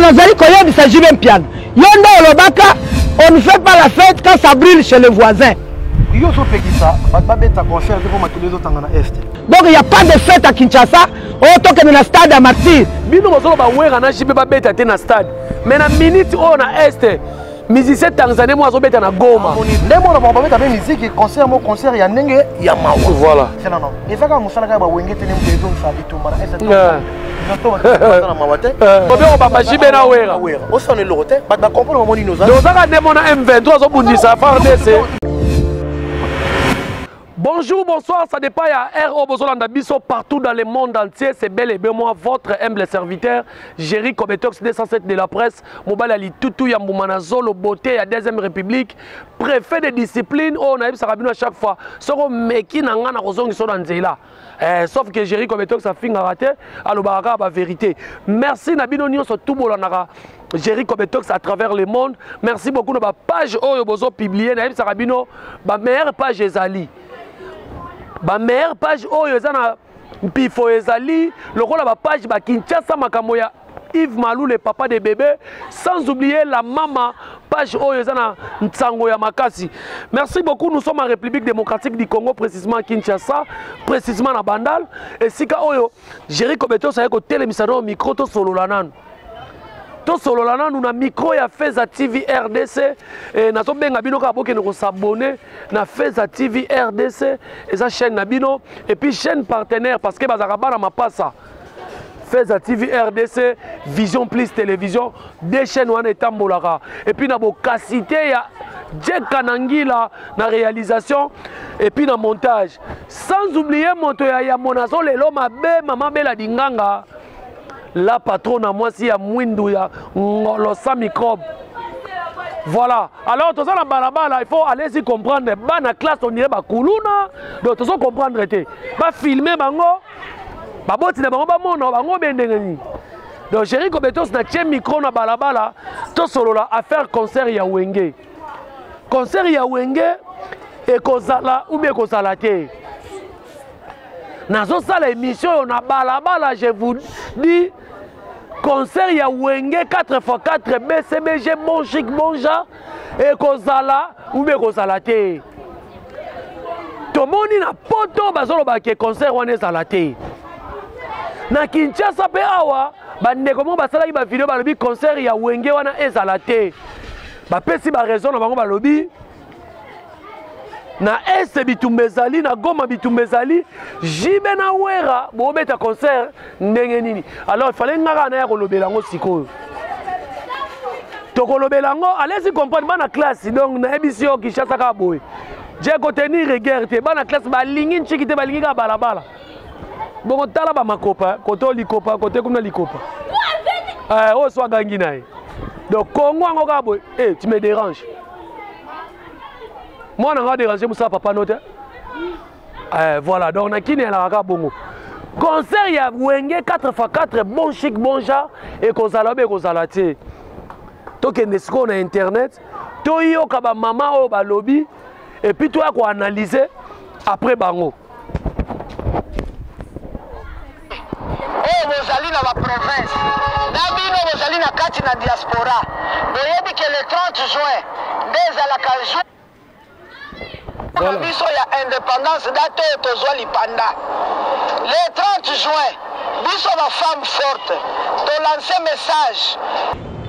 nazali koyebisa JB Mpiana, yo nde olobaka on ne fait pas la fête quand ça brûle chez le voisin. Yo ozopekisa bato babeta concert te mpo makili ezotanga na est. Donc il n'y a pas de fête à Kinshasa, oyo tokende na stade ya martyr. Bino bozoloba Wera na JB babeta te na stade, mais na minute oyo na est musicien tanzanien moko azobeta na Goma. Nde mona bango babeta mpe miziki concert mo concert ya ndenge ya mawa. Voilà. C'est non non. Eza kaka mosala kaka bawenge te nde moto ezongisa bitumba na est. Obeko baba JB na Wera. Osana eloko te bato bakomprendre bango nini oza. Donc ozaka nde mona M23 azobundisa FARDC. Bonjour, bonsoir, ça dépend ya RO Bozolanda Biso partout dans le monde entier. C'est bel et bien moi, votre humble serviteur, Jerry Kobetox 207 de la presse, Mobali Ali Tutu ya Mbumana Zolo, beauté ya deuxième République, préfet de discipline, oh, on a eu ça à chaque fois. Soko meki na nga na kozongi so na nzela. Sauf que Jerry Kobetox a finga raté, alobaka ba vérité. Merci na bino nyonso tout bolandaka Jerry Kobetox à travers le monde. Merci beaucoup na ba page oyo bozo publier na yebisaka bino ba meilleure page ezali. Ba meilleure page oyo eza na mpifo ezali lokola ba page ba Kinshasa makambo ya Yves Malou le papa de bébé, sans oublier la mama page oyo eza na nsango ya makasi. Merci beaucoup, nous sommes en République démocratique du Congo, précisément à Kinshasa, précisément na Bandal. Esika oyo Jerry Kobetox aye kotelemisa na micro to solola nanu. To solola nanu na micro ya Feza TV RDC. Nazobenga bino kaka bokende kosabonner na Feza TV RDC, eza chaîne na bino et puis chaîne partenaire parce que bazaka bana mapasa. Feza TV RDC, Vision Plus Télévision, deux chaînes wana etambolaka. Et puis na bokasité ya Jack Kanangila na réalisation et puis na montage. Sans oublier moto ya ya Monazo lelo mabe mama Bella Dinganga, la patronne mwasi ya mwindu ya ngolo sans microbe. Voilà. Alors toza na balabala, il faut aller s'y comprendre. Ba na classe on dirait ba kuluna. Donc tozo comprendre te. Ba filmer bango. Ba boti na bango ba mona bango be ndenge nini. Donc Jerry Kobetox na tie micro na balabala to solola affaire concert ya Wenge. Concert ya Wenge ekozala ou bien ekozala te. Nazosala émission oyo na balabala, je vous dis concert ya Wenge 4x4 BCBG bon chic bon genre ekozala ou bien ekozala te. Tomoni na poto bazoloba ke concert wana ezala te. Na Kinshasa pe awa bandeko moko basalaki ba video balobi concert ya Wenge wana ezala te. Bapesi ba raison na bango, balobi na Est bitumba ezali, na Goma bitumba ezali, JB na Wera bobeta concert ndenge nini? Alors il fallait ngaka na ya kolobela yango sikoyo. Tokolobela yango, allez-y comprendre bana classe. Donc nayebisi yo Kinshasa kaka boye. J'ai kotenir rigueur te, bana classe balingi nchiki te, balingi kaka balabala. Bongo tala ba makopa, koto likopa, kote kuna likopa. Oyo so agangi na ye. Donc Congo yango kaka boye, tu me déranges. Mwana nga déranger musa papa note. Voilà, donc na kini elaka kaka bongo. Concert ya Wenge 4x4 bon chic bon genre ekozala be ekozala te. Tokende sikoyo na internet, toyoka ba mama oyo balobi et puis toya ko analyser après bango. Oyo bozali na ba province na bino bozali na kati na diaspora, boyebi ke le 30 juin nde ezalaka jour na biso ya indépendance, date oyo tozwa lipanda. Le 30 juin biso ba femme forte to lancer message.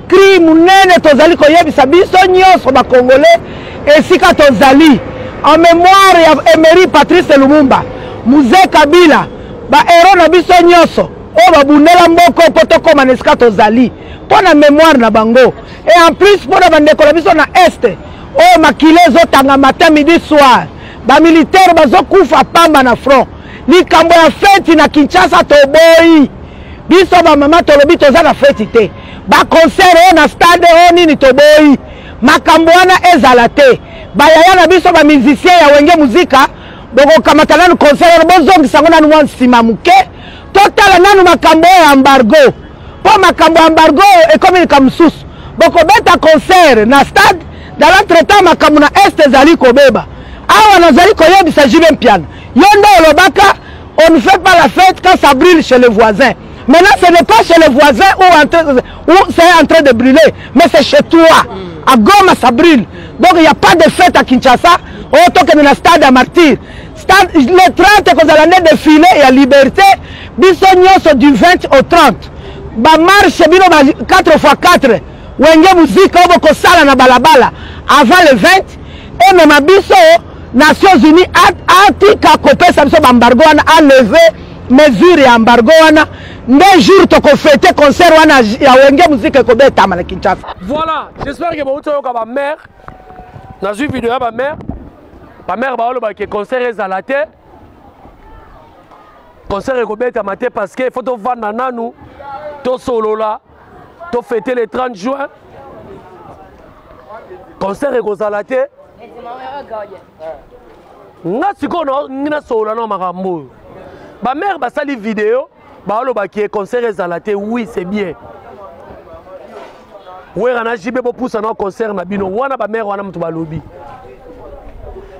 Cri munene tozali koyebisa biso nyonso ba Congolais esika tozali en mémoire ya Emery Patrice Lumumba, Mzee Kabila, ba héros na biso nyonso oyo babundela mboko po tokóma na esika tozali mpo na mémoire na bango, et en plus mpo na bandeko na biso na Est oyo makila ezotanga matin midi soir, ba militaire bazokufa pamba na front. Likambo ya feti na Kinshasa toboyi. Biso ba mama tolobi toza na feti te, ba concert oyo na stade oyo nini toboyi. Makambo wana ezala te. Ba yaya na biso ba musicien ya Wenge Muzika bokokamata nanu concert wana, bozongisa yango nanu mwa nsima moke, totala nanu makambo oyo ya embargo, mpo makambo ya embargo oyo ekomi likambo mosusu. Bokobeta concert na stade, dans l'entretemps makambo na Est ezali kobeba. Awa nazali koyebisa JB Mpiana, yo nde olobaka on ne fait pas la fête quand ça brûle chez le voisin. Maintenant, ce n'est pas chez les voisins où, où c'est en train de brûler, mais c'est chez toi. À Goma, ça brûle. Donc, il n'y a pas de fête à Kinshasa. Autant que dans le stade à Martyr. Stade, le 30, quand l'année défilé et à Liberté, biso nyonso du 20 au 30. Ba marche bino ba 4 x 4. Wenge musique oyo bokosala na balabala avant le 20 emema biso Nations Unies atika kopesa biso baembargo wana, alever mesure ya embargo wana, nde jour tokofete concert wana ya Wenge Musique ekobetama na Kinshasa. Voilà, j'espère que bauti oyoka bamare. Nazwi video ya bamare, bamare baolobaki concert ezala te, concert ekobetama te parce que faut tovanda nanu, tosolola, tofete le 30 juin, concert ekozala te. Nga sikoyo ngi nasolola na makambo oyo, bamare basali video, baolobaki ye concert ezala te. Oui, c'est bien. Wera na JB, bopusa na concert na bino wana. Bamare wana moto balobi,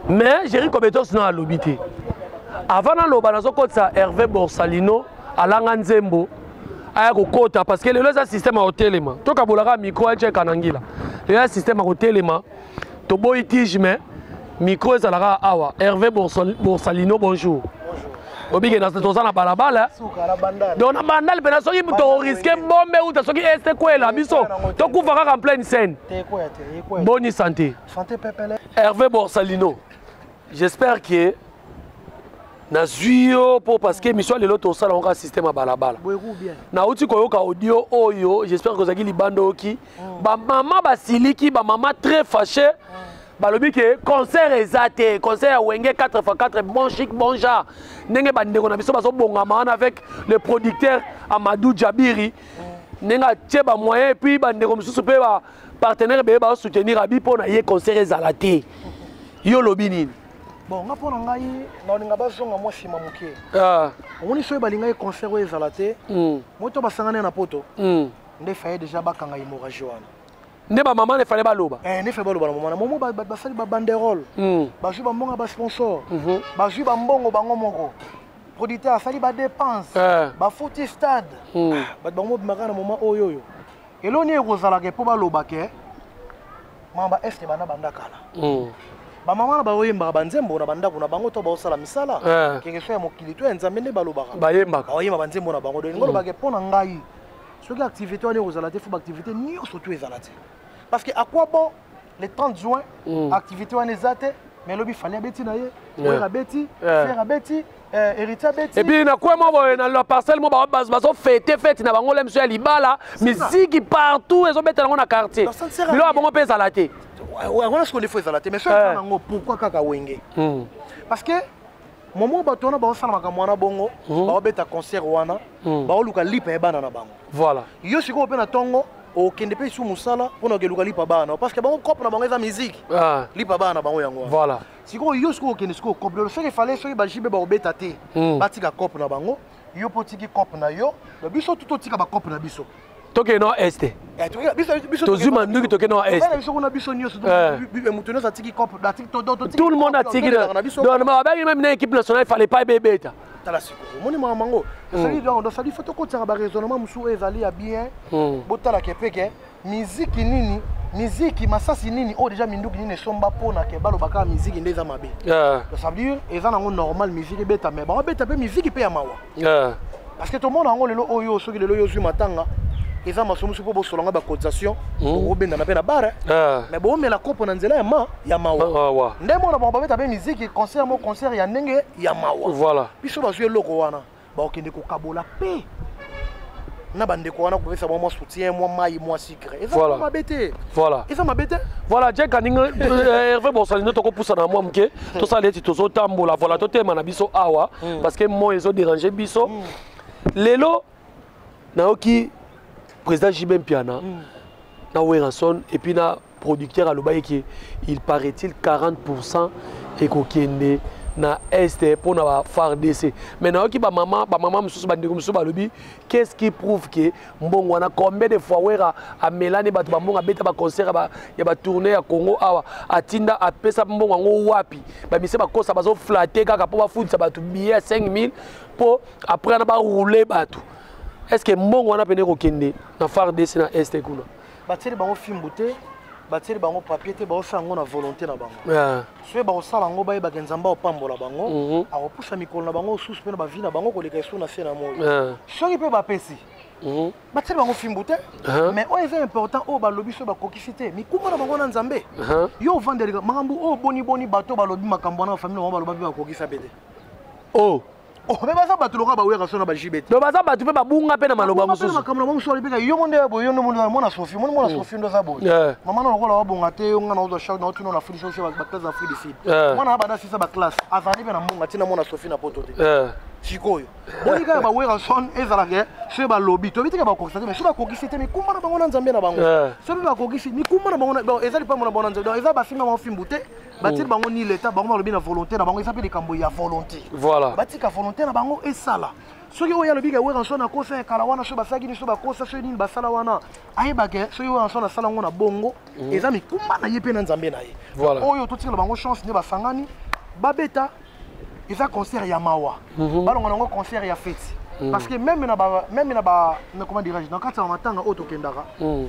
mais Géri Kobetos na alobi te. Avant naloba, nazokotisa Hervé Borsalino, alanga nzembo, aya kokota, parce que lelo eza système ya kotelema. Tokabolaka micro etieka na ngila. Lelo eza système ya kotelema, toboyi tige, mais micro ezalaka awa. Hervé Borsalino, bonjour. Obike toza na balabala, donc na bandale mpena soki torisquer bombe uta soki este kwela biso, tokufa kaka en pleine scène. Boni santé? Hervé Borsalino, j'espère que nazwi yo mpo parce que émission ya lelo tosala yango kaka système ya balabala. Nauti koyoka audio oyo, j'espère que ozalaki libanda, oyoki bamama basiliki, bamama très fâché, balobi ke concert eza te, concert ya Wenge 4 x 4, bon chic bon genre, ndenge bandeko na biso bazobongama wana avec le producteur Amadou Jabiri, ndenge atie bamoyen, et puis bandeko mosusu mpe bapartenaire beye bazosoutenir abi mpo na ye, concert ezala te. Yo olobi nini? Bon, nga, mpo na ngai, naolinga bazonga mwa nsima moke. Omoni, soki balingaki concert oyo ezala te, moto basangani na poto, nde faye déjà bakanga hémorragie wana. Nde bamama ne fale baloba. Nde faye baloba na moma na momo basali babanderole, bazwi bambongo ya basponsor, bazwi bambongo bango moko, producteur asali badepense, bafuti stade, bato bango bimaka na moma oyo. Oyo eloni ekozalaka mpo baloba ke mama este banda banda kala, bamama na baoyembaka banzembo na bandako na bango to baosala misala, keke so ya mokili to ya Nzambe, nde balobaka. Bayembaka. Baoyemba banzembo na bango. Donc lingo olobake, mpo na ngai, soki activité wana ekozala te, fo baactivité nyonso to ezala te, parce que à quoi bon le 30 juin activité wana eza te, mais elobi Fally abeti na ye, Wera abeti, Ferre abeti, Héritier abeti. Et puis na kwe mo boye na la parcelle mo bazofete fete na bango, le miso ya libala, miziki partout ezobetela yango na quartier. Donc, ça ne sert à Biloko ya rien. bongo mpe ezala te. Wana sikoyo nde fo ezala te, mais soki eza nango, pourquoi kaka Wenge? Parce que momo bato wana baosala makambo wana bongo, baobeta concert wana, baoluka lipa ya bana na bango. Yo sikoyo mpe na ntongo okende mpe su mosala mpona okeluka lipa bana, parce que bango cope na bango eza musique, lipa bana na bango yango wana. Sikoyo yo sikoyo okende sikoyo cope lelo, soki efale, soki bajibe baobeta te, batika cope na bango, yo mpo otiki cope na yo, donc biso tu totika bacope na biso. Tokende no este. Biso Tozwi manduki, tokende no tokende este. na biso kuna, biso nyonso, moto nyonso atiki cope, atiki Tout le monde atiki. Na biso. Donc babengi même na équipe nationale, il fallait pas ebebeta. Tala sikoyo, omoni makambo yango ezali. Donc sali fo tokotisaka baraisonnement mosusu oyo ezali ya bien. Botalaka epeke miziki nini, miziki masasi nini oyo déjà minduki nini esomba mpona ke balobaka miziki nde eza mabe. Donc ça veut dire eza nango normal miziki ebeta, mais baobeta mpe miziki mpe ya mawa, parce que tomona yango lelo oyo. Soki lelo oyo ozwi matanga, eza maso mosusu mpo bosolanga bacotisation, obendana mpe na bare, mais boomela kopo na nzela ya ma ya mawa. Nde mona bango babeta mpe miziki concert mo concert ya ndenge ya mawa. Biso bazwi eloko wana, bakokende kokabola mpe na bandeko wana, kopesa bango mwa soutien, mwa mai, mwa sucre. Eza mabe te. Eza mabe te. Voilà, Jack aninga Hervé Borsalino, tokopusa na mwa moke, tosala eti tozotambola. Voilà, totema na biso awa parce que moi ezodéranger biso. Lelo nayoki président JB Mpiana na Werrason et puis na producteur alobaki ke il paraît-il 40 ekokende na este mpona ba FARDC. Mais nayoki bamama, bamama mosusu, bandeko mosusu balobi: qu'est-ce qui prouve ke mbongo wana? Combien de fois Wera amelani bato bambongo, abeta baconcert ya batournée ya Congo awa, atinda, apesa mbongo yango wapi? Bamise bakosa, bazoflatter kaka mpo bafutisa bato billet ya 5000 mpo après wana baroule bato. Est ce que mbongo wana pene kokende na FARDC na Est kuna? Batieli bango fimbu te, batieli bango papier te, baosala yango na volonté na bango. Soki bakosala yango, bayebaka Nzambe aopambola bango, akopusa mikolo na bango susu mpe na bavi na bango koleka esu na se na moi. Soki mpe bapesi, batieli bango fimbu te, mais oyo eza important, oyo balobi, soki bakokisi te, mikumba na bango na Nzambe. Yo ovandelika makambo oyo boniboni, bato balobi makambo wana, bafamille na bango baloba mpe bakokisa mpe te. Oh. Oh, mais baza bato lokola baweka so na bajibe te. Donc baza bato mpe babunga mpe na maloba mosusu. Makambo na bango mosusu alobika yo mo nde boye, yo nde mwana Sofi, moni mwana Sofi nde aza boye, mama na lokola wabonga te, yo nga na ozwa charge na otuna na Afrique sosi baclasse ya Afrique du Sud, mwana abanda sisa baclasse, azali mpe na mbonga ntina mwana Sofi na Poto te. Sikoyo boni kaka bawera son ezalaka, soki balobi, toyebi teke bakokisa te, mais soki bakokisi te, mikumba na bango na Nzambe na bango. Soki mpe bakokisi, mikumba na bango eza lipambo na bango na Nzambe. Donc eza basimba bango fimbu te, batieli bango ni leta bango, balobi na volonté na bango, eza mpe likambo ya volonté. Batika volonté na bango esala. Soki oyo alobi ke Werrason akosa ya kala wana, soki basalaki nini, soki bakosa, soki nini basala wana, ayebake soki Werrason asala yango na bongo, eza mikumba na ye mpe na Nzambe na ye. Oyo totikela bango chance nde basangani babeta, eza concert ya mawa, balonga nango concert ya feti, parce que même na ba comment dirais-je, na kati ya matanga oyo tokendaka,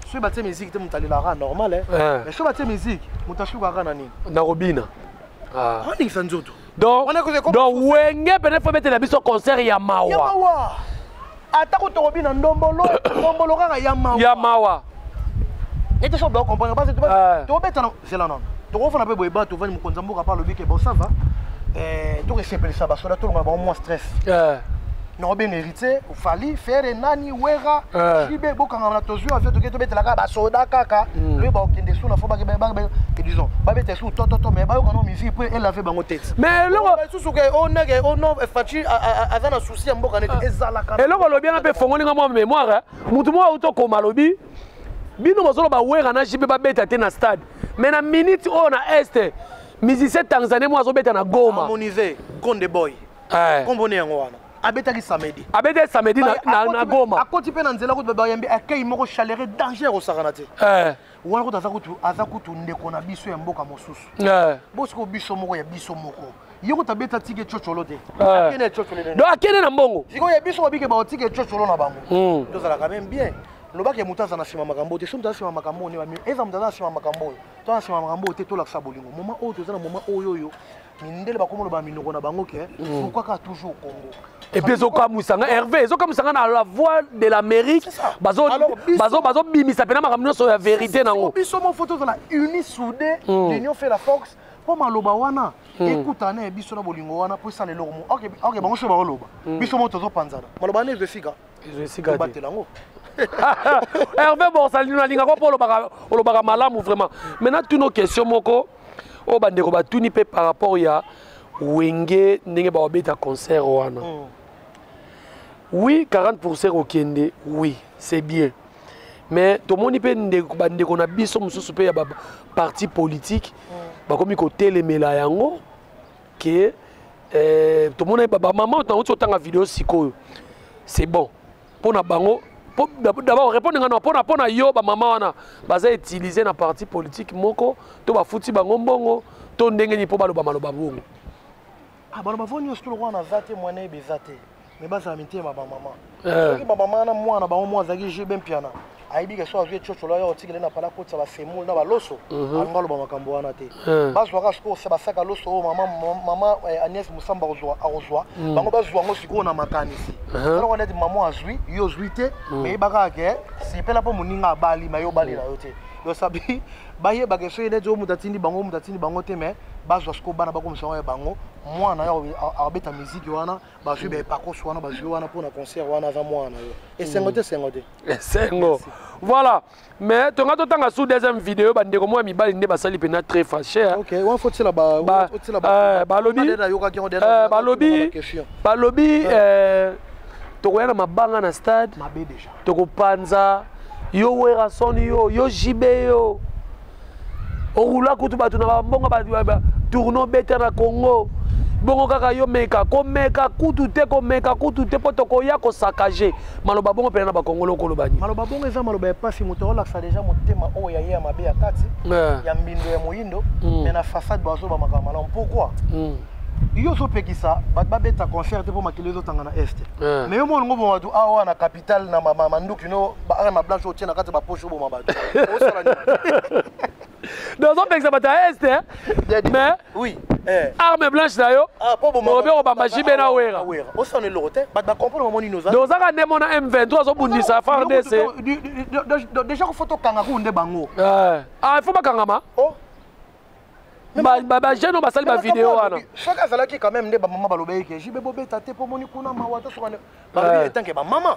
soki batie musique te, moto alelaka normal, mais soki batie musique, moto asukaka na nini? Na kobina. Aningisa nzoto. Donc Wenge pene fo betela biso concert ya mawa. Ya mawa, atako tokobina ndombolo ndombolo kaka, ya mawa. Ya mawa. Ete so bacomprendre, parce tobeta na zela nano, tokofana mpe boye, bato ovandi, mokonzi ya mboka mpe alobi ke bon, ça va, tokesepelisa basoda, tolongola bango mwa stress, nakobenga Héritier, Fally, Ferre, nani, Wera, Jibe, bokangama na tozwi avion, toke tobetelaka basoda kaka loyo bakokende su na fo, disons babeta su tototo, mais bayoka no musique mpo elave bango tete. Mais eloko lisusu ke o ndenge o no Fatshi aza na souci ya mboka nete ezalaka. Eloko olobi wana mpe efongoli nga mwa mémoire. Mutu moko auti okoma, alobi bino bozoloba Wera na JB babeta te na stade, mais na minute oyo na Est, musicien tanzanien moko azobeta na Goma. Harmonisé Konde Boy, kombone yango wana abetaki samedi. Abetaki samedi na Goma. Akoti mpe na nzela kutu, bayambi akei moko chaleur, danger kosakana te. Wana kutu aza kutu, aza kutu ndeko na biso ya mboka mosusu. Bosiko biso moko ya biso moko, ye kutu abeta tike tshotsholo te, akende tshotsholo. Donc akende na mbongo. Sikoyo ya biso babike baotike tshotsholo na bango, tozalaka même bien. Lobaki moto aza na nsima makambo te. So moto aza nsima makambo oyo, eza moto aza na nsima makambo oyo, toza na nsima makambo oyo te. Tolakisa bolingo moment oyo toza na moment oyo, oyo mindele bakoma loba minoko na bango ke pourquoi kaka toujours Congo? Et puis ezokamwisa nga, Hervé, ezokamwisa nga na La Voix de l'Amérique bazobimisa mpena makambo nyonso ya vérité nango. Biso mo fo tozala uni, soudé, l'union fait la force, mpo maloba wana ekutana ya biso na bolingo wana mpo esala eloko mo. Ok, bango so baoloba, biso mo tozopanzana, maloba wana ezo esika. Ezo esika te. Tobatela yango. Hervé Borsalino, nalingaka mpo olobaka malamu vraiment. Maintenant tuna question moko oyo bandeko batuni mpe par rapport ya Wenge, ndenge babeta concert wana. Oui, 40 kokende, oui, c'est bien, mais tomoni mpe bandeko na biso mosusu mpe ya baparti politique bakomi kotelemela yango ke tomoni bamama nauti otanga video sikoyo, c'est bon mpo na bango. D'abord répondre nga mpona yo, bamama wana baza utiliser na parti politique moko to bafuti bango mbongo to ndenge nini mpo baloba maloba bongo? Ah, baloba vo nyonso to lokola naza te, mwana yeba eza te, mais bazala mitema bamama. Soki bamama wana, mwana bango mwa azalaki JB Mpiana, ayebi ke so azwi etshotsholo oyo otikele na pala, akotisa basemoule na baloso, alinga aloba makambo wana te. Bazwaka sikoyo se basaka loso oyo mama Agnès Musamba akozwa bango, bazwa yango sikoyo na makanisi saloko neti mama azwi, yo ozwi te, mais yebaka ke sepela mpo moninga abali, ma yo obali na yo te. Donc sabi bayebaka soki neti oyo moto atindi bango, moto atindi bango te, mais bazwa sikoyo bana bakomisa yango ya bango. Mwana yo akobeta miziki wana, bazwi baepakoso wana, bazwi wana mpona concert wana, aza mwana yo, esengo te, esengo te. Esengo, voilà. Mais tonga totanga su deuxième vidéo, bandeko mwa mibali nde basali mpena très fâché. Ok, wana fo tiela. Balobi tokoya na mabanga na stade. Mabe déjà. Tokopanza yo Werrason, yo JB, yo orula kutu bato na bambongo tourno beta na Congo bongo kaka yo, meka komeka kutu te, komeka kutu te, mpo tokoya kosaccager. Maloba bongo mpena na bakongolo, okoloba nini? Maloba bongo eza maloba ya pasi. Moto aolakisa deja motema oyo ya ye ya mabe ya kati, ya mbindo, ya moyindo, mais na façade bazoba makambo malamu. Pourquoi? Yo ozopekisa bato babeta concert te mpo makili ezotanga na Est. Eh. Mais yo mona ngo boma bato awa na capitale na manduki no, baarme blanche otie na kati ya bapoche, oboma bato, osala nini? Donc ozopekisa bato ya Est, eh? Daddy. Mais oui, eh. arme blanche na yo, Ah, po boma obe obamba JB na Wera. Wera osala eloko te, bato bacomprendre bamoni noza. Donc ozaka nde mona M23 azobundisa FARDC. Déjà ko tokanga ku nde bango. Eh. Ah, il faut bakangama. Oh. Bajeune oyo basali bavideo wana. Soki azalaki quand même nde bamama balobaki ke JB bobeta te mpo moni kuna mawa to soka balobi etanke bamama.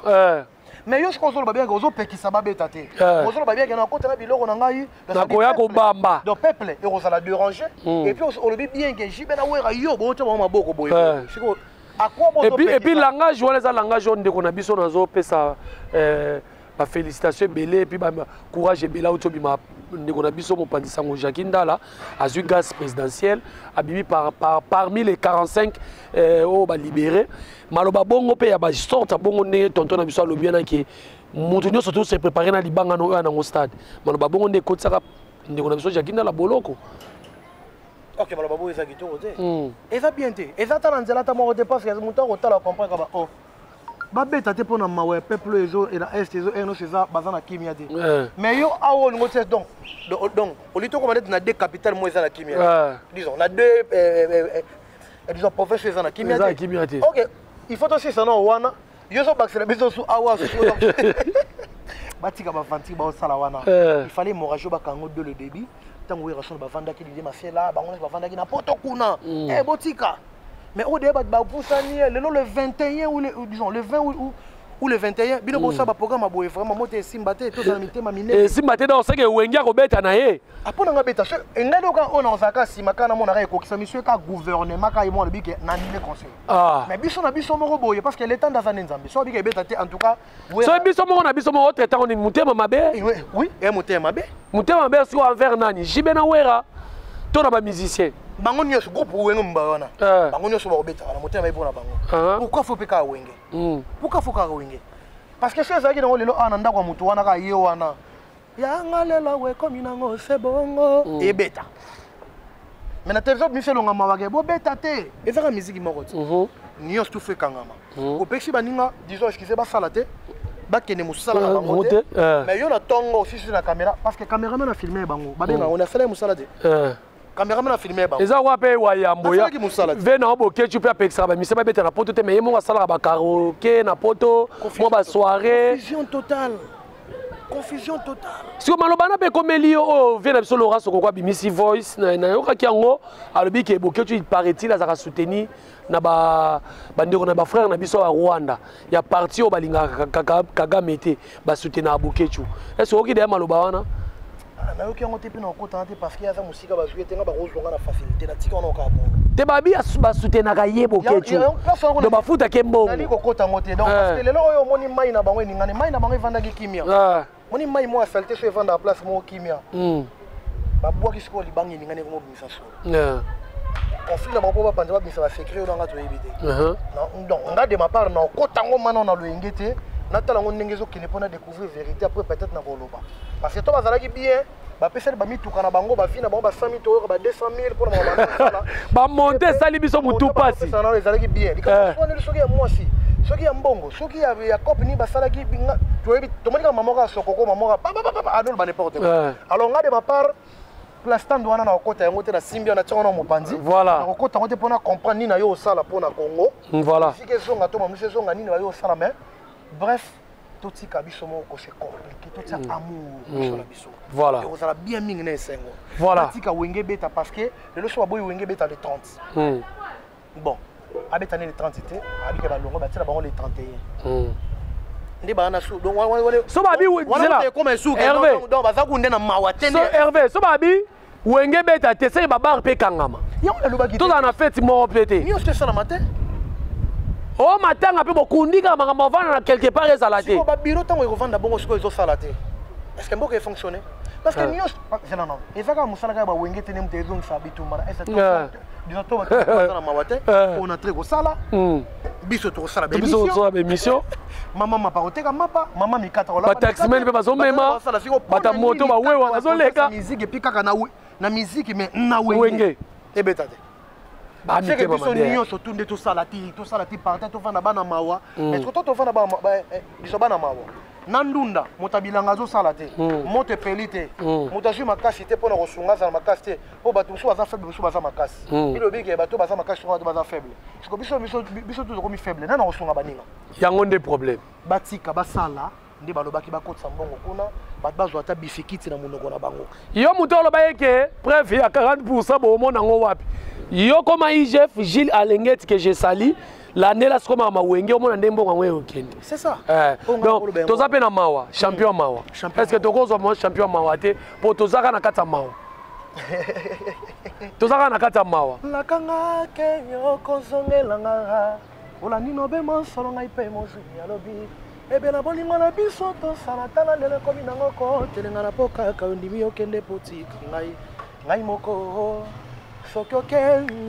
Mais yo soki ozoloba bien ke ozopekisa babeta te, ozoloba bien ke nakota na biloko na ngai. Nakoya kobamba. Donc peuple ekozala déranger. Et puis olobi bien ke JB na Wera, yo bootya bango maboko boye. Sikoyo akwa Et puis langage wana eza langage oyo ndeko na biso nazopesa bafélicitation ebele et puis bacourage ebele. Auti obima, ndeko na biso mopanzi sango Jacki Ndala azwi grâce présidentielle, abimi parmi les 45 oyo balibéré. Maloba bongo mpe ya basorte ya bongo, ndenge tonton na biso alobi wana ke moto nyonso to se préparé na libanga no oyo nango stade, maloba bongo nde ekotisaka ndeko na biso Jacki Ndala boloko. Ok, maloba boyo eza kitoko te, eza bien te, eza ata na nzela ata moko te, parce que moto akotala comprendre kaba o babeta te mpo na mawa ya peuple oyo ezo na Est, ezo air nyonso eza baza na kimia te. Mais yo awa olingo te, donc oli tokoma neti na deux capitale mo eza na kimia, disons na deux disons province oyo eza na kimia. Eza na kimia te. Ok, il faut tosisa na wana. Yo ozobakisela biso su awa susu batika bafanti baosala wana. Il fallait hémorragie bakango dès le début. Ntango oyo rason bavandaki Didie Masela, bango nyonso bavandaki na poto kuna. Botika, mais oyo deya bato bapusani ye lelo le 21 ou le, ou disons le 20 ou le 21, bino bosala baprogramme ya boye, vraiment mo te, esimba te, tozala mitema minene. Esimba te, donc seke Wenge akobeta na ye. Apo nanga beta so ngai oka oyo nazalaka nsima kaka namonaka ekokisa miso eka gouvernement kaka ye moko alobi ke nandime conseil. Mais biso na biso moko boye, parce que l'état ndaza nde Nzambe so abika ebeta te, en tout cas. So biso moko na biso moko otraitango nini? Motema mabe. Oui, e motema mabe. Motema mabe siko envers nani? JB na Wera to na bamusicien? Bango nyonso, groupe Wenge mba wana, bango nyonso bakobetaka na motema mabe mpona bango. Pourquoi faut mpe kaka Wenge? Pourquoi faut kaka Wenge? Parce que so ezalaki nango lelo awa na ndako ya motu wana, kaka ye wana yanga lelo ekomi nango se bongo, ebeta. Mais na télévision biso elongama bake bobeta te, ezaka miziki moko te, nyonso tu fo ekangama. Opekisi baninga, disons, excuse, basala te, bakende mosala na bango te. Mais yo na ntongo osisi na caméra, parce que caméraman afilme bango, babenga ngo nasala ye mosala te, caméraman afilme bango. Eza wa mpe wayambo ya Asalaki mosala te. Ve na Bokecu mpe apekisaka bamise babeta na poto te, mais ye moko asalaka bakaraoke na poto, mwa basoirée. Confusion totale, confusion totale. Siko maloba na mpe ekomeli yo oyo vie na biso Laurent Sokoko abimisi voice nayokaki yango, alobi ke Bokecu, il paraît-il, azalaka soutenu na bandeko na bafrère na biso ya Rwanda, ya parti oyo balingaka Kagame te, basoutenaka Bokecu. Est ce okoki deya maloba wana? Ah, nayoki yango te mpe na okotana te, parce que aza mosika, bazwi ete nga bakozwanga na facilité, natika wana okaka bongo. Te, babi basoutenaka ye Bokecu, donc bafutaki mbongo. Nali kokota yango te, donc parce que lelo oyo omoni mai na bango eningani, mai na bango evandaki kimia. Moni mai moko ya saleté so evandaka place moko kimia, babwaki sikoyo libanga, eningani, ekomobimisa solo. Conflit na bango mpo bapanza babimisa basecret oyo nanga toyebi te. Donc nga de ma part na okota yango mana na loyenge te, natala yango ndenge ezokende mpo na découvrir vérité. Après peut-être na koloba, parce que to bazalaki bien, bapesani bamituka na bango, bavi na bango ba 100 000, toyoka ba 200 000 mpona bango. Bamonte esali biso mutu pasi. Nano ezalaki bien. Likambo soki ya mwasi, soki ya mbongo, soki ya cope nini basalaki, toyebi, tomoni kaka mama moko ya Sokoko, mama moko adoloba n'importe quoi. Alors nga de ma part, place tando wana na kokota yango te, na simbi wana, tiango na mopanzi. Na kokota yango te mpona comprendre nini na yo osala mpona Congo. Sika ezonga to mamisi ezonga, nini bayo osala. Mais bref, totika biso moko kose compliqué, totia amour biso na biso. Ekozala bien mingi na esengo. Totika Wenge beta, parce que lelo so baboyi Wenge beta le 30, bon, abeta ne le 30 te, abike balongo batiela bango le 31 nde baa na su, donc So babi ekoma esuki, donc baza kunde na mawa te. So Hervé, so babi Wenge beta te, seke babar mpe ekangama. Yango nalobaki. Tozala na feti moko mpe te. Nyonso te esalama te. O matanga mpe bokundi kaka makambo avanda na quelque part ezala te. Sikoyo babiro ntango ekovanda bongo, sikoyo ezosala te, est ce que mboka efonctionne? Parce que nyonso zela non, eza kaka mosala kaka bawenge te nde moto ezongisa bitumba na disons to baza na mawa te. On a très kosala, biso tokosala. Biso tosala baémission. Mama mapa koteka mapa, mama mikata. Bataximen mpe bazomema, bata moto bawewa bazoleka. Musique et puis kaka na musique, mais na Wenge ebeta te. Seke biso nyonso tu nde tosala ti, tosala ti partin, tovanda bana mawa. Mais to tovanda biso bana mawa na ndunda, moto abilanga azosala te, moto epeli te, moto azwi makasi te mpona kosunga, azala makasi te, mpo bato mosusu baza faible, mosusu baza makasi. Elobi ke bato baza makasi, bato baza faible. Siko biso tokomi faible, nana kosunga baninga? Yango nde problème. Batika basala nde balobaki, bakotisa mbongo kuna, bato bazwa ata bisikiti na monoko na bango. Yo moto oloba ye ke preuve ya 40, boomona yango wapi? Yo koma IGF Gilles Alengeti que je sali landela sikomaka mawenge, omona nde mbongo yango ekokende. C'est ça. Donc toza mpe na mawa, champion ya mawa. Est ce que tokozwa mwa champion ya mawa te? Mpo toza kaka na kati ya mawa, toza kaka na kati ya mawa. Lakanga ke yokozongelanga, olandi nobe mosolo, ngai mpe mozwi alobi ebela bolingo na biso tosala. Tala ndele ekomi nango kotelenga mpo kaka ondimi okende, potika ngai, ngai moko. Soki oke,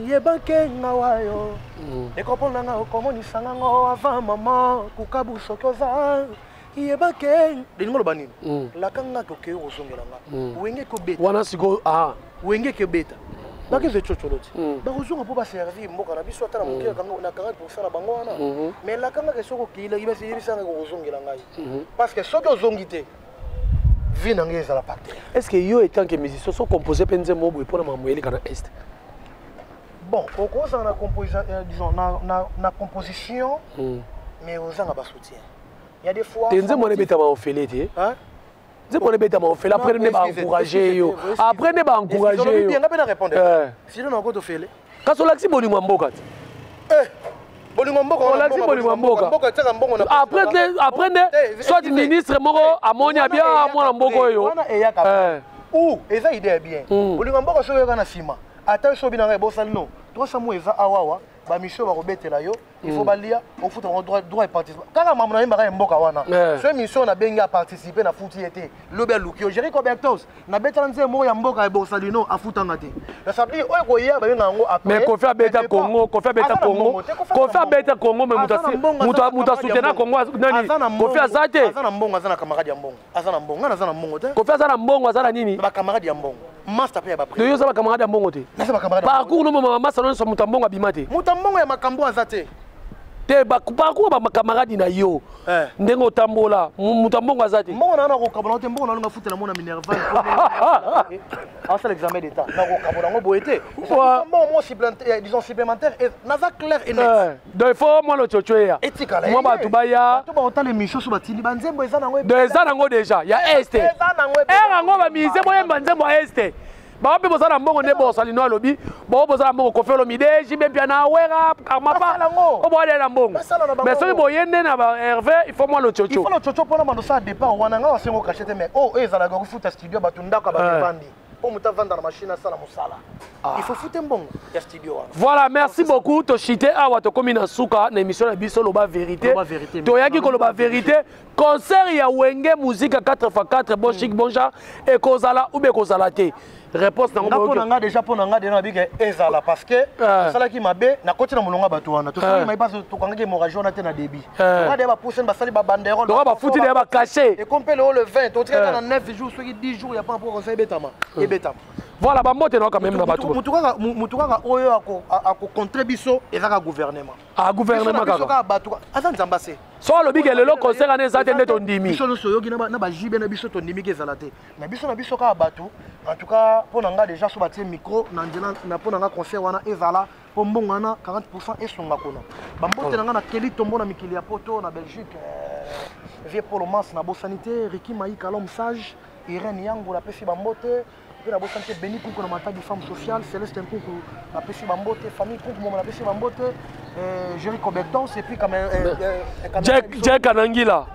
yebake nga wayo ekopona nga, okomonisa ngango avant mama kukabu. Soki oza, yebake lelingo loba nini, laka nga toke kozongela nga, wenge ekobeta. Wana sikoyo, ah. Wenge ekobeta, bakezwa ecocolo ti bakozonga mpo baservir mboka na biso, ata na moke na 40 na bango wana. Mais laka ngaka, soki okeyila, yebisanga kozongela ngai, parce que soki ozongi te, vie na ngai ezala par terre. Est ce que yo, étant que musicien, so composé mpe nzembo boye mpona makambo eleka na Est? Bon, okozala na disons na composition, mais ozanga basoutien. Il y a des fois Te, nzembo wana ebetama ofele te. Nzembo wana ebetama ofele, après nde baencourage yo, après nde baencourage yo. Nga mpe na répondre, sinon nako tofele. Kasi olakisi bolingo ya mboka te. Bolingo mboka. Olakisi bolingo ya mboka. Mboka etiaka mbongo na Après nde soit ministre moko amoni abia mwana mboka oyo. Wana eyaka ou eza idée ya bien. Bolingo ya mboka, soki oyaka na nsima, ata soki na ngai ebosali no 300 mo eza awawa, bamission bakobetela yo, il faut balia, ofuta bango droit ya participer. Kaka mambo nayembaka ya mboka wana, so émission nabengi aparticipe, nafuti ye te. Lobi aluki yo Géri Cobertos, nabetala nzembo moko ya mboka ya Borsalino, afutanga te. Ça veut dire oyo koya babenga yango. Mais Kofi abeta Congo, Kofi abeta Congo, Kofi abeta Congo, mais moto asoutenir Congo nani? Kofi aza te. Aza na mbongo, aza na camarade ya mbongo, aza na mbongo. Nga naza na mbongo te. Kofi aza na mbongo, aza na nini? Bacamarade ya mbongo, master mpe ya baprix. Yo oza bacamarade ya mbongo te? Naza bacamarade. Parcours no mama masa nyonso, moto ya mbongo abima te. Moto ya mbongo ya makambo aza te. Te, parcours bacamarade na yo, ndenge otambola, moto ya mbongo aza te. Mbongo na nakokabola te. Mbongo nalinga futela mona minerval, asala examen d'état, nakokabola yango boye te. Mbongo mo, disons, supplémentaire, naza clair et net. Donc il faut mwana ococo eya. Etikala. Mwa bato baya. Bato baotala émission, so batindi banzembo, eza nango. Donc eza nango déjà ya Est, ere yango bamusicien boyemba nzembo ya Est. Bango mpe boza na mbongo nde Borsalino alobi bango boza na mbongo. Kofi Olomide, JB Mpiana, Wera, Karmapa, o boalela na mbongo. Mais soki boye nde na ba Hervé, il faut mwa lochocho. Il faut lochocho mpona bando osala départ wana. Nga wasengo cachet te, mais oyo ezalaka kofuta studio, bato ndako ya bato evandi, mpo moto avanda na machine asala mosala, il faut fute mbongo ya studio wana. Voilà, merci beaucoup. Toshite awa, tokomi na suka na émission na biso Loba Vérité. Toyaki koloba vérité. Concert ya Wenge Musique 4x4, bon chic bon genre, ekozala ou be ekozala te? Réponse nango. Mpo na nga déjà, mpo na nga déjà nabike ezala, parce que tosalaki mabe, nakoti na molongo ya bato wana, tosalaki mabe parce tokangaki hémorragie wana te na débit. Toka deya bapusani, basali babanderole. Toka bafuti deya bacachet. Ekomi lelo le 20, totikaka na 9 jours, soki 10 jours ya mpo concert ebetama, ebetama. Voilà, bambote na quand même na bato. Mutu kaka oyo akocontre biso ezaka gouvernement. Ah, gouvernement kaka. Bato aza Nzambe ase. So alobi ke lelo concert wana eza te, nde tondimi. Biso nyonso oyoki na bajibe na biso, tondimiki ezala te na biso, na biso kaka bato. En tout cas, mpo na nga déjà, so batie micro na nzela na, mpo na nga concert wana ezala, mpo mbongo wana 40 esunga kuna. Bambote na nga na Keli Tombo na mikili ya Poto, na Belgique, vieux Polo Mas, nabosani te Riki Maika, l'homme sage, Irene Yango, napesi bambote. Mpe nabosani te Beni Kuku na Matadi, femme sociale, Céleste Nkuku, napesi bambote. Famille Kuku momo, napesi bambote. Jerry Cobectons et puis Jack Kanangila.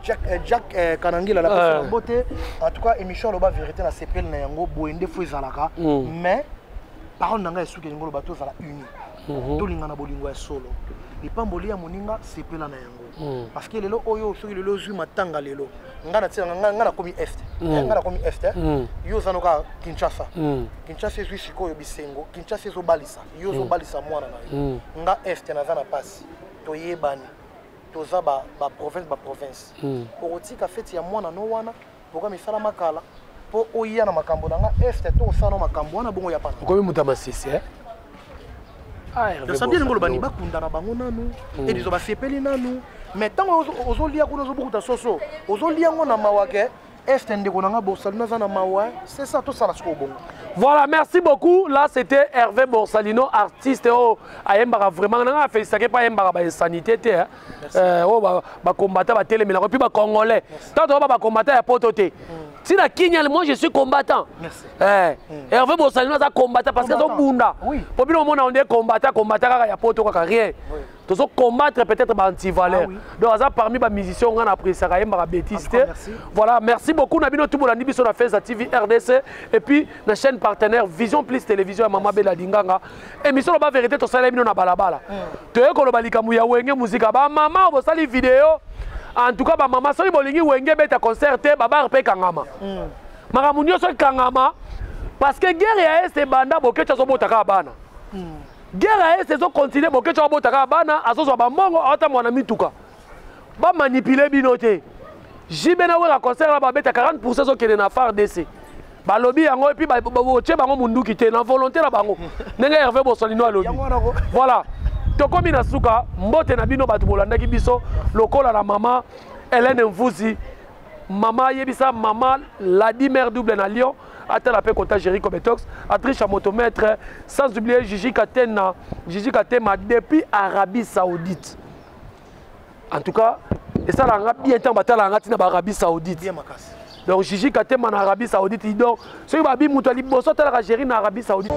Jack Kanangila, napesi bambote. En tout cas, émission Loba Vérité, na sepele na yango boye nde fo ezalaka. Mais parole na ngai esuki, elingi oloba tozala uni, tolingana bolingo ya solo. Lipamboli ya moninga, sepela na yango, parce que lelo oyo, soki lelo ozwi matanga, lelo nga na tina nga nakomi Est, nga nakomi Est, yo oza noka Kinshasa. Kinshasa ezwi sikoyo bisengo, Kinshasa ezobalisa yo, ozobalisa mwana na yo. Nga Est naza na pasi, toyebani, toza baprovince, baprovince. Okotika feti ya mwana no wana, programme esalama kala, mpo oya na makambo na nga Est to osala no makambo wana bongo ya pana. Okomi moto ya masese. Ah, Hervé Donc ça bien ngolo bani Borsalino. bakunda na bango nanu et disons basepeli nanu, mais ntango ozolia kuna, ozobukuta soso, ozolia ngo na mawa ke este ndeko na nga Borsalino aza na mawa. C'est ça, tosala sikoyo bongo. Voilà, merci beaucoup. Là, c'était Hervé Borsalino, artiste. Oh, ayembaka vraiment. Nanga félicité pas ayembaka ba insanité te, hein. Oh ba ba combattant ba télé mais puis ba congolais. Tant ba ba combattant ya poto te. Si na Kenya, moi je suis combattant. Merci. Eh, Hervé Borsalino aza combattant parce que Combattant. zo bunda. Po bino mona on est combattant, combattant kaka ya poto kaka rien. Tozo combattre peut-être ba anti-valeur. Ah oui. Donc aza parmi ba musiciens on a apprécié ayembaka bêtise En tout te. cas, merci. Voilà, merci beaucoup na bino tout bolandi biso na Feza TV RDC et puis na chaîne partenaire Vision Plus Télévision ya Mama Bela Dinganga. Émission ba vérité to sala bino na balabala. Toye koloba likambo ya Wenge Musica ba mama bosali vidéo. En tout cas ba mama soki bolingi Wenge beta concert te, ba bar pe kangama. Makambo nyonso ekangama parce que guerre ya Est banda Boketshu azobota kaka bana. Guerre ya Est ezocontinue, Boketshu azobota kaka bana, azozwa bambongo, aotambola na mituka. Bamanipule bino te. JB na Wera, concert na babeta, 40 ezokende na FARDC. Balobi yango et puis botie bango munduki te, na volonté na bango ndenge Hervé Borsalino alobi. Yango wana ko. Voilà, tokomi na suka. Mbote na bino bato bolandaki biso, lokola na mama Hélène Mvuzi, mama ayebisa mama Ladi Mère Double na Lyon, atala mpe kota Géri Cobetox, Atriche ya motomètre, sans oublier Gigi Katena, Gigi Katema depuis Arabie Saoudite. En tout cas esalaka nga bien ntango batalaka nga ntina baArabie Saoudite. Bien makasi. Donc Gigi Katema na Arabie Saoudite, donc soki babi moto ya liboso atalaka Géri na Arabie Saoudite.